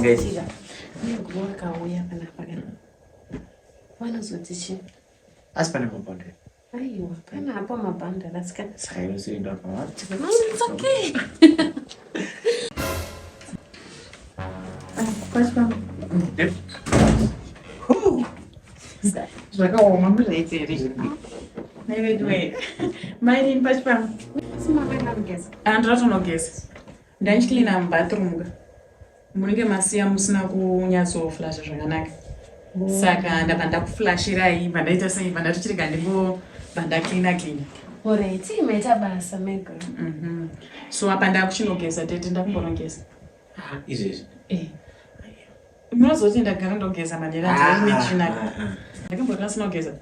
Zvisingaiti. Maiguru vakauya panapa kana. Vanozoti chii? Asi pane mabhondo. Aiwa, pana hapo mabhanda vasikana. Saka iwe usienda pa. No, it's okay. Zvakaoma muzvaiti here? Naiveduwe. Mainini pachipamwe. Asi makaenda kugeza. Andiratonogeza. Ndandichicleana mubathroom ka. Munenge masiya musina kunyatsoflasha zvakanaka. Saka ndabva ndakuflashirai, bva ndaita sei, bva ndatochirega ndingobva ndacleana cleana. Alright, maita basa maiguru. So apa ndakuchinogeza tete, ndakumbonogeza. Izvezvi. Eh. Munozoti ndagara ndogeza manheru andine tsvina. Ndakamboti asina kugeza.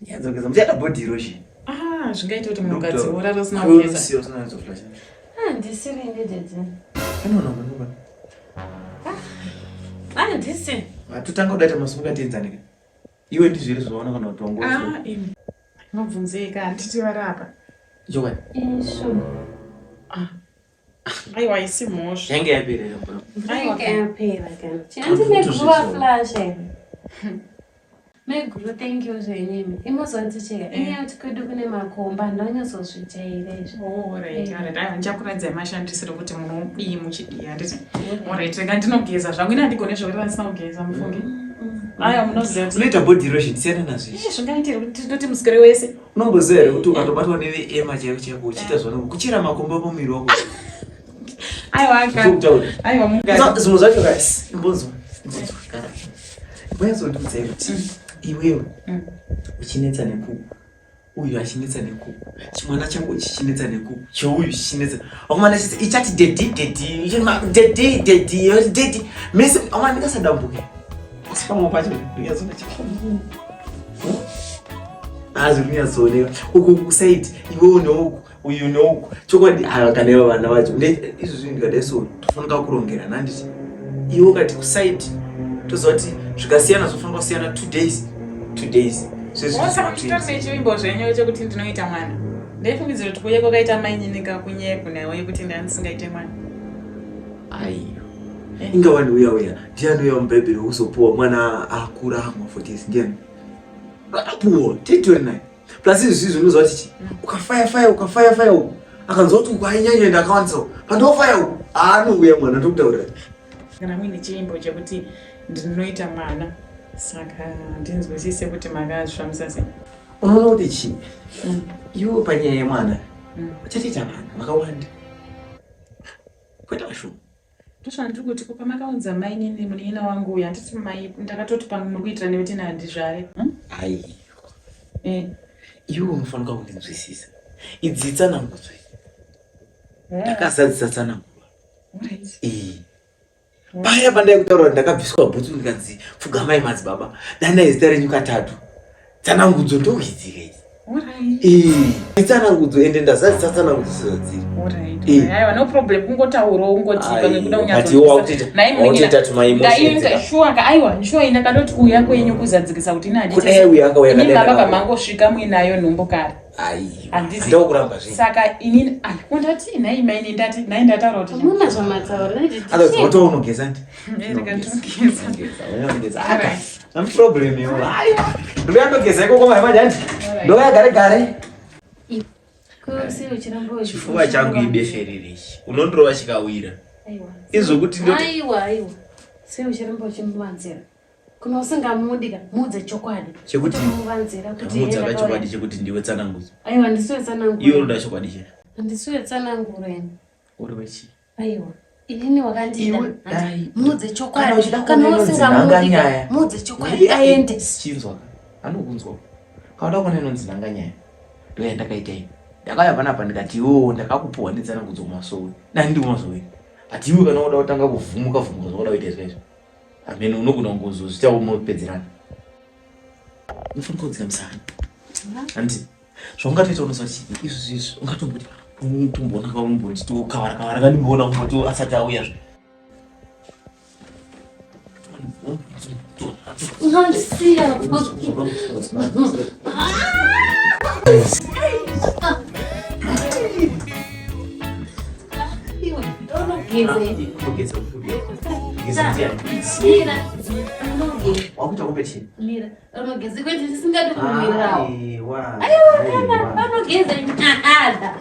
Nyadzogeza. Muchaita body erosion. Ah, zvingaita kuti munhu ukadziura risina kugeza. Usiyo usina kunyatso-flasha. Ah, ndisiri ini tete. Anoona manuba. Ah, ndisi. Matotanga kudaita masumu katiedzanika. Iwe ndizvo here zvaona kana kuti wangu. Ah, imi. Mobvunzeka, handiti vari apa. Chokwadi. Isho. Ah. Aiwa, isi mhosva. Yange yapera here mvura? Aiwa. Yange yapera kana. Chianzi maiguru vaflash here? Maiguru, thank you zvenyimi. Imozonzi cheka. Inyaya yekuti kwedu kune makomba ndonyatsozvijaira izvi. Oh, alright, alright. Aiwa, ndichakuratidzai mashandisiro kuti munodii muchidii, handiti? Alright, rega ndinogeza zvangu. Ini handigone zvokurira ndisina kugeza, mufunge. Aiwa, munoziva kuti Unoita body erosion siyana nazvo izvi. Eh, zvingaite here kuti tindoti muswere wese. Unomboziva here kuti ukatobatwa neveema chaiko chaiko uchiita zvaunenge kuchera makomba pamuviri wako. Aiwa, aka. Ndokutaura. Aiwa, mugari. Zvimwe zvacho guys, imbonzwa. Imbonzwa. Gara. Imbonyatsondiudza kuti iwewe uchinetsa nekuku uyu achinetsa nekuku chimwana chako chichinetsa nekuku cheuyu chichinetsa vakomana chese ichati dedi dedi dedi dedi dedi mese amwana ndingasadambuke asi pamwe pacho ndinyatsona azi kunyatsooneka uku kusaidi iwewo neuku uyu neuku chokwadi ava kana ivo vana vacho izvo zvinhu ndikadai so tofanika kurongerana handiti iwe ukati kusaidi toziva kuti zvikasiyana zvofanira kusiyana 2 days 2 days Saka muchitori nechivimbo zvenyu chekuti ndinoita mwana. Ndaifungidzira kuti kuuya kwakaita mainini kakunyepo nawe yekuti ndandisingaite mwana. Aiwa. Inga wani uya uya ndiani uya mubhaibheri wekuzopuwa mwana akura akuma 40 years ndiani? Akapuwa titori naye. Plus izvi zvizvi unoziva kuti chii? Ukafaya faya ukafaya faya uku akanzwa kuti uku ainyanya ende akawandisa uku pandofaya uku anouya mwana ndokutaurira. Kana muine chivimbo chekuti ndinoita mwana saka ndinzwisise kuti makazvifambisa sei. Unoona kuti chii? Iwe panyaya yemwana uchatoita vana vakawanda kwete vashoma. Ndozvandiri kuti ko pamakaunza mainini munin'ina wangu uyu handiti mai ndakatoti pamwe muri kuitira nekuti ini handizvare. Aiwa. Iwe unofanira kundinzwisisa. Idzi tsanangudzo idzi. Ndakazadzisa tsananguro. Alright. Paya pandaikutaura kuti ndakabviswa bhutsu ndikanzi pfugamai madzibaba danai zita renyu katatu. Tsanangudzo ndoidzika idzi. Alright. Tsanangudzo ende ndazadzisa tsanangudzo sezvadziri. Alright. Eh. Aiwa no problem kungotaurawo kungoti pamwe kuda But iwe wakutoita tuma emotions ka. Sure ka aiwa sure ina kandoti kuuya kwenyu kuzadzikisa kuti ina handiti. Kudai uya akauya Ini kadai baba ndakauya. pamangosvika muinayo nhumbu kare. Aiwa. Handisi. Handakuramba zve. Saka inini ai kundati nhai maini ndati nhai ndataura kuti Hamuna zvamataura. Otherwise watoona unogeza ndi. Rega ndinogeza. Unogeza, unogeza. Aka. No problem yo. Aiwa. Ndoya ndogeza ikoko mai manje handi. Ndoya gare gare. Ko sei uchiramba uchi- Chifuva changu ibeferere ichi. Unondorova chikawira. Aiwa. Izvokuti ndoti Aiwa, aiwa. Sei uchiramba uchimuvanzira? Kuna usingamudi ka, muudze chokwadi. Chekuti? Unomuvanzira kuti Ndamuudza yeye ka chokwadi ndakauya. chekuti ndiwe tsanangudzo. Aiwa, ndisiwe tsananguro. Iwe unoda chokwadi chete. Ndisiwe tsananguro ini. Uri wechi. Aiwa. Inini wakandida. Iwe dai. Muudze Kana chokwadi. uchida Kana kuona inonzi usingamudi nhanga ka, nyaya. muudze chokwadi aende. Chinzwa. Anokunzwa. Kana uda kuona inonzi nhanga nyaya. Ndoya ndakaita ini. Ndakauya panapa ndikati iwewo ndakakupuwa netsanangudzo kumasowe. Dai ndiri kumasowe. But iwe kana uda kutanga kuvhumuka vhumuka zvauda kuita izvo izvo. Amene unogona kungozozvita mopedzerana. Unofanira kudzika musana. Handiti zvaungatoita unoziva kuti izvi izvi ungatomboti unotomboona kaumboti tokavara kavara kandimboona kumboti asati auya zve. Unondisiya. Iwe, unogeza. Unogeza. Kugeza ndiani? Mira. Unogeza. Wakuita competition. Mira. Unogeza kwete ndisingadi kumirirawo. Aiwa. Aiwa, Unogeza ada.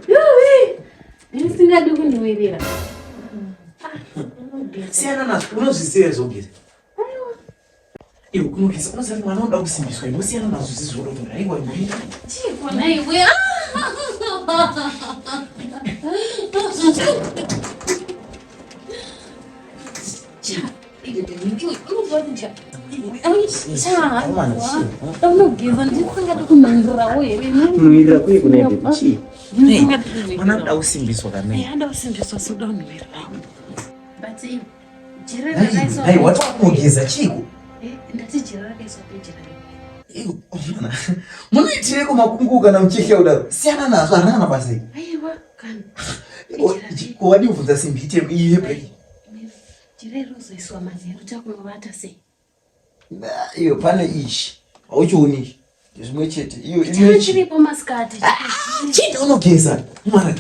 Yuwi. Ndisingadi kunhuwirira. Ah, unogeza. Siyana nazvo, unozviziva here zvokugeza? Iwe kunogeza unoziva kuti mwana unoda kusimbiswa iwe siyana nazvo zvisizvo unoda kuti aiwa imbomira. Chiko naiwe. Unogeza ndisingadi kunhuwirirawo here? Kunhuwirira kuye kuna iwe chii? Mwana anoda kusimbiswa kana. Anoda kusimbiswa soda kunhuwirirawo. But jira Nhai, rakaiswa. nhai, wati wakugeza chiiko? Ndati jira rakaiswa pejira. Iwe, mwana, munoitireko makungu kana muchihya kudaro? Siyana nazvo, harina kana basa iri. Aiwa kana. Ko wadii kubvunza simbi itemo iyi yebreak? Jira iri rozoiswa manheru takunovata sei? Iyo pane ichi. Hauchioni ichi. Zvimwe chete. Iyo Chiro ine chi. chiripo masikati. Chii unogeza? Mwana.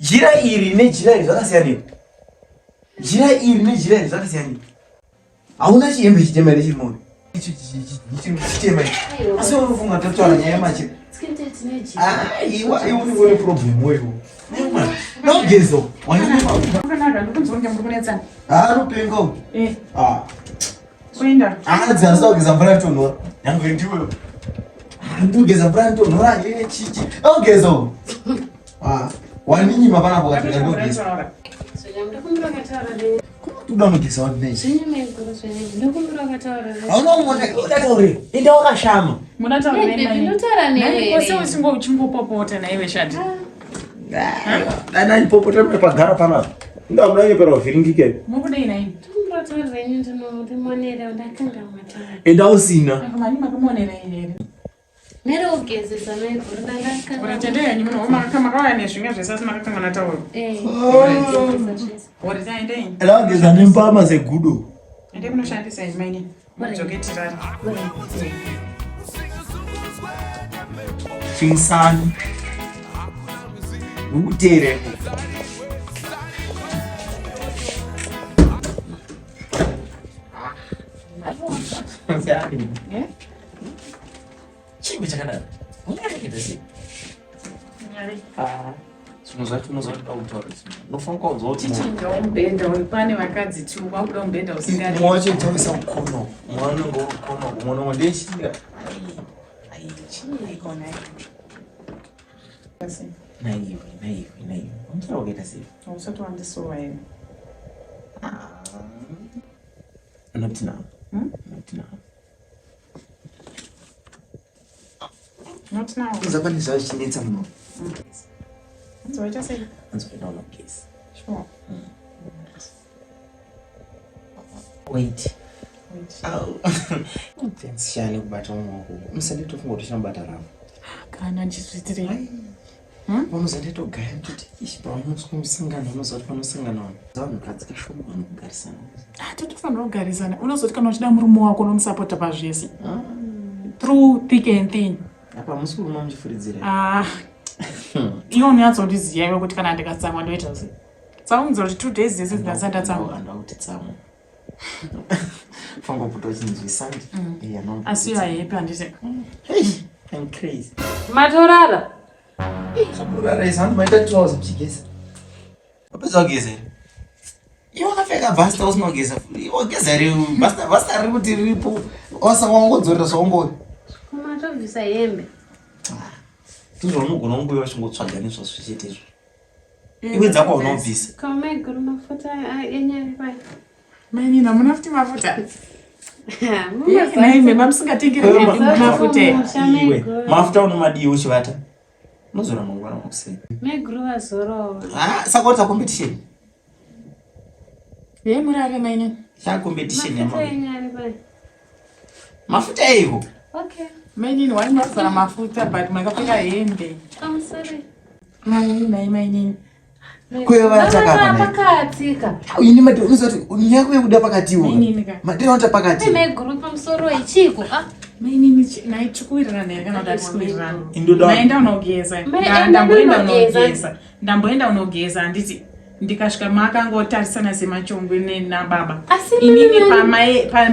Jira iri nejira iri zvakasiyana iri. Jira iri nejira iri zvakasiyana iri. Hauna chihembe chitema here chiri mauri? Ichi chitema ichi. Asi unofunga tataura nyaya yemachira. Ah, iwa iwe unenge une problem wewe. Mwana. Nogezo. Wanyima. Akanaka ndikunzwa kunge muri kunetsana. Ah, anopenga uyu. Eh, Ah. kuenda. Hanzi handisa kugeza mvura inotonhora. Nyangwe ndiwe. Ndikugeza mvura inotonhora ndine chichi. Ogeza uyu. Ah, waninyima panapa ukati ndogeza. Kuda unogeza wani nei? Hauna kumona udataure. Enda wakashama. Munataura nai. Ndinotaura Nai kose newe. usingo uchingopopota naiwe shati. Dai ndipopota pagara panapa. Inda munanyepera kuvhiringika. Mukudei nai? Ndinotaura zvenyu ndinomonera ndakangamwa taura. Enda usina. Mani makamonera here? Nere ugezesa maiguru Uri ndanga tendei henyu muno makauya nezvimwe zvese asi makakangana tauro. Eh. Ugezesa zvese. Uri taendei. Enda wageza nembama segudo. Endei munoshandisa henyu maini. Mudzoke tirare. Chimusani. Ukuteereko. Eh? Chii chakadaro? Ungareketa sei? Zvinhu zvacho unoziva kuti pautaura unofanira kuudzwa kuti Chichinjawo mubhedha uri pane vakadzi tu wakuda mubhedha usingadi. mumwe wacho uchawisa mukono mumwe unenge uri mukono mumwe unenge ndechira Chiiko nai? Asi, naiwe naiwe naiwe unotaura wakaita sei Hausati wandisuwa here? Not now. Hmm? Not now. Not now. Uza pane zvava zvichinetsa muno. Hanzi waita sei? Hanzi kuenda unogeza. Sure. Wait. Wait. Au. Thanks shani kubata mumaoko. Musade tofunga kuti uchamubata rafu. Kana ndichizviitirei? Pamuzoenda togaya toti ishi pamunoswa musangano unoziva kuti panosangana vanhu. Vanhukadzi kashoma vanogarisana. Ah, totofanira kugarisana. Unozoti kana uchida murume wako unomusapota pazvese. Through thick and thin. Apa musi kuruma muchifuridzira. Ah. Iwe unonyatsondiziva iwe kuti kana ndikatsamwa ndoita sei. Tsaunza kuti 2 days dzese ndasati ndatsamwa. Vanhu vakuti tsamwa. Fango kuti uchinzwisa ndi. Yeah, no. Asi you are happy handiti? Hey, I'm crazy. Matorara. Zvakurara izvi hanzi maita 2 hours muchigeza. Wapedza kugeza here? Iwe wakapfeka bhasta usina kugeza. Iwe wageza here? Bhasta bhasta riri kuti riripo. Wasa wangodzorera zvaungori. Kumatobvisa hembe. Ndizvo unogona kunge wachingotsvaga nezvazvo chete izvo. Iwe dzako unobvisa. Ko maiguru mafuta enyari pai. Mainini hamuna futi mafuta. Mumazuva Naime mamusingatengeri mafuta. Iwe mafuta unomadii uchivata? Unozora mangwana makuseni. Maiguru vazorova. Ah, saka uta competition. Ye murare mainini. Cha competition Mafuta yama. enyari pai. Mafuta eiko? Okay. Mainini wai mazora mafuta but makapfeka hembe. I'm sorry. Mainini nai mainini. Kuye vataka apa nai. Pakatsika. Ini mati unozoti nyaya yekuda pakati iwe. Mainini ka. Madira unoita pakati. Maiguru pamusoro ichiko. Ah, Mainini nai tikuwirirana here kana kuti hatisi Indoda- Naenda unogeza. Mai, enda Ndamboenda unogeza. unogeza. Ndamboenda unogeza handiti. Ndikasvika makangotarisana semachongwe nababa. Asi Inini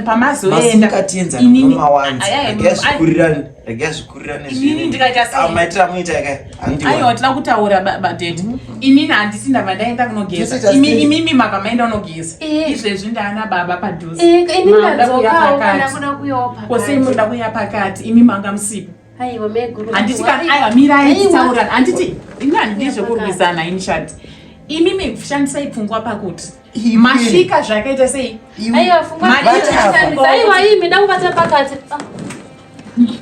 pamazoenda. Masikatienza Inini- nomawanza. Aya, aya, Regai zvikurirane, regai zvikurirane Inini ndikaita sei? Maitira muita yaka. Aiwa tida kutaura baba dad. Inini handisi ndabva ndaenda kunogeza. Totoita Imi sei? imimi mabva maenda kunogeza. Eh. Izvezvi ndaana baba padhuze. Eh, ini Mauda kuuya ndadzokawo kana pakati. kuda kuyawo Kosei pakati. munoda kuuya pakati imi manga musipo. Aiwa maiguru. Handiti kana aiwa mirai Aiwa. titaurana. Handiti ini handidi zvekurwisana ini shati. Imimi shandisai pfungwa pakuti Iwe. masvika zvakaita sei? Aiwa fungwa. Mari- Aiwa imi ndakubata pakati. Ah,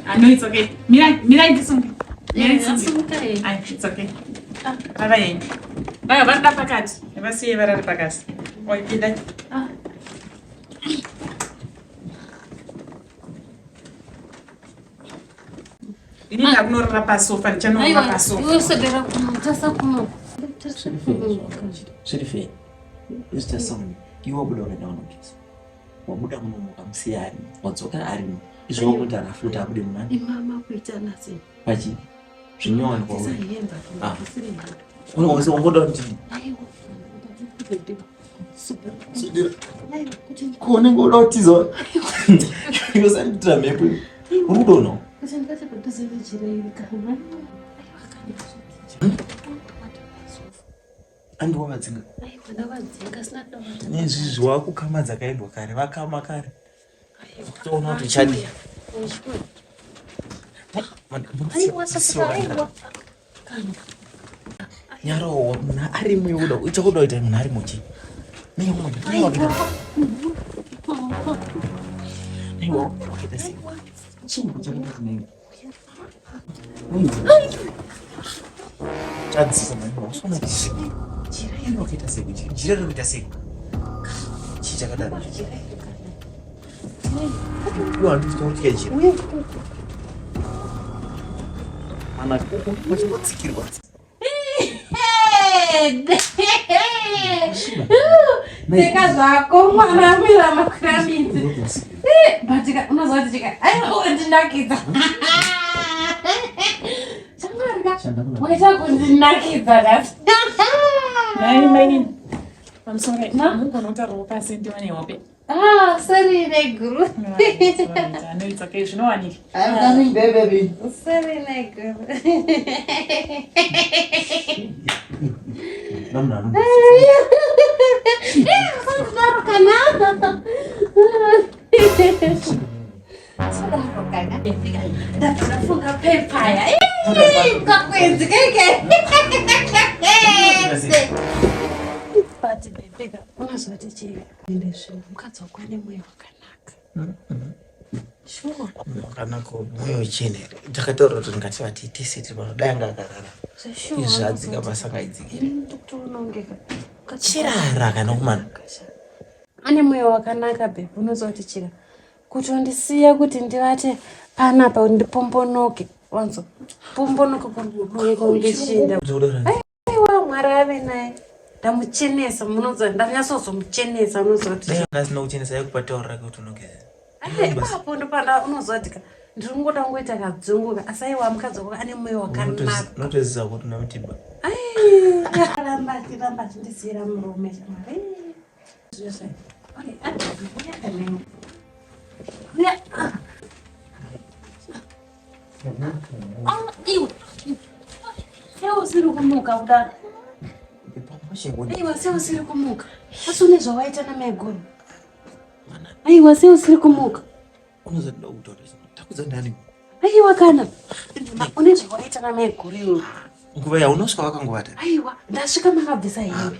Ah, no, it's okay. Mirai, mirai ndisunge. Mirai eh, ndisunge. asumuka eh. Ai, it's okay. Ah. Vava yenyu. Vaya varida pakati. Vasiye varari pakati. Oi, pindai. Ah. Ini ndakunorara pasofa, ndichanorara Aiwa, pasofa. iwe uswedera kuno, tasa kuno. Tasa kuno. Zviri fair. It's just sound. Iwe wabuda ukaenda kunogeza. Wabuda munomuka musiya arimo. Wadzoka arimo. Izvo wakuti anafuta abude munani. Imama kuitana sei? Pachi. Zvinyowani kwauri. Tisahemba, Ah. tisiri hembe. Unongozi wangoda kuti Aiwa. sudira. Ko unenge uda kutiza. Iwe usanditira mhepo. Uri kudonawo. Kuti ndibate padhuze nejira iri kana. Aiwa kana. Andi wavadzinga. Aiwa ndavadzinga sina kuda Nezvizvi wakukama dzakaendwa kare vakama kare. Kutoona kuti uchadii. Aiwa sasa aiwa. Nyarawo munhu arimo iwe uda uchakuda kuita munhu arimo chii? Aiwa wakaita sei? Chii chakaita kunenge? Chadzisa mani usona kuti jira iri wakaita sei? Jira riri kuita sei? Chii chakadaro? Iwe handisi kutya jira. Mana uchingotsikirwa. Teka zvako mwana mira makwira midzi. But unoziva kuti chika aiwa undinakidza. Changarika waita kundinakidza nhasi. Nai mainini. Pamusoro. Munogona kutaurawo pasi ndiwane hope. Ah, sorry neguru. No, it's okay. Zvinowanika. I'm coming there, baby. Sorry neguru. Sadaro kana. Sadaro kana. Ndafunga pepa ya. Kakwenzi keke. But baby, unozoti chii? Ende zvinhu mukadzi wako ane mwoyo wakanaka. Sure. Wakanaka mwoyo uchena here? Takataura kuti ngativati tese tiri pano dai anga akarara. Zveshuwa. Izvi adzika basa ngaidzikire. Ndikutoonongeka. Chirara kana kumana. Ane mwoyo wakanaka babe, unoziva kuti chika kutondisiya kuti ndivate panapa kuti ndipombonoke wanzo pombonoke kunge shinda aiwa mwari ave naye ndamuchenesa munoziva ndanyatsozomuchenesa unoziva kuti Dai anga asina kuchenesa aikupa tauro rake kuti unogeza. Ai, ipapo ndopanda unoziva kuti ka ndiri kungoda kungoita kadzunguka asi aiwa mukadzi wako ane mwoyo wakanaka Unotoziva kuti unomutiba. Ai, ramba achiramba achindisiyira murume shamwari. Zvese. Okay, ah, uya kanenge. Uya, ah. Ah, iwe. Sei usiri kumuka kudaro? Aiwa, sei usiri kumuka? Asi une zvawaita namaiguru. Aiwa, sei usiri kumuka? Unozoda kutaura takudza ndani? Aiwa kana. Une zvawaita namaiguru iwe. Nguva yaunosvika wakangovata. Aiwa, ndasvika makabvisa hembe.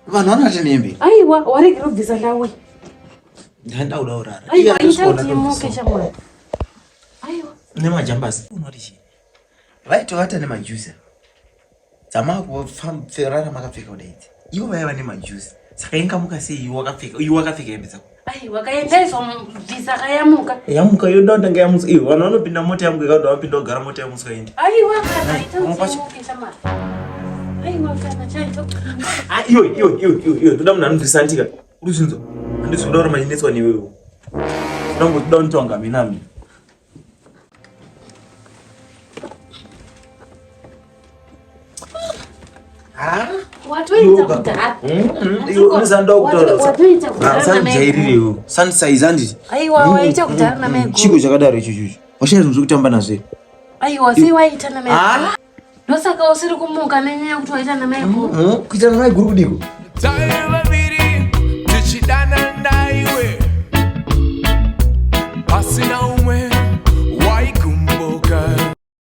Vanhu vanovata nehembe. Aiwa, waregera kubvisa ndauya. Ndanda kuda kurara. Aiwa, ita kuti imuke shamwari. Aiwa. Nemajambasi. Unoti chii? Vaitovata nemajuzi. Dzamakupferara makapfeka kudai idzi. Ivo vaiva nemajuzi. Saka ingamuka sei iwe wakapfeka iwe wakapfeka hembe dzako? Aiwa, kaenda izobvisa kayamuka. Yamuka yoda kutanga yamutswa. Iwe vanhu vanopinda mota yamuka ikakuti vapinda kugara mota yamutswa ende. Aiwa kana ita Pamwe kuti pacho- imuke shamwari. Aiwa kana chaita. Ah, iwe iwe iwe iwe iwe ndoda munhu anonzwisa andika. Uri zvinzwa? Handisi kuda kuramba ndinetswa newewo. Ndoda kungoda kunditonga mina mina. Watoita kudhara. Watoita kudhara namai. Sansize handiti? Aiwa waita kudhara namai. Chiko chakadaro icho icho. Washaya zvinhu zvekutamba nazvo here? Aiwa sei waita namai. Ndosaka usiri kumuka nenyaya yekuti waita namai guru. Kuita namai guru kudiko? Taiva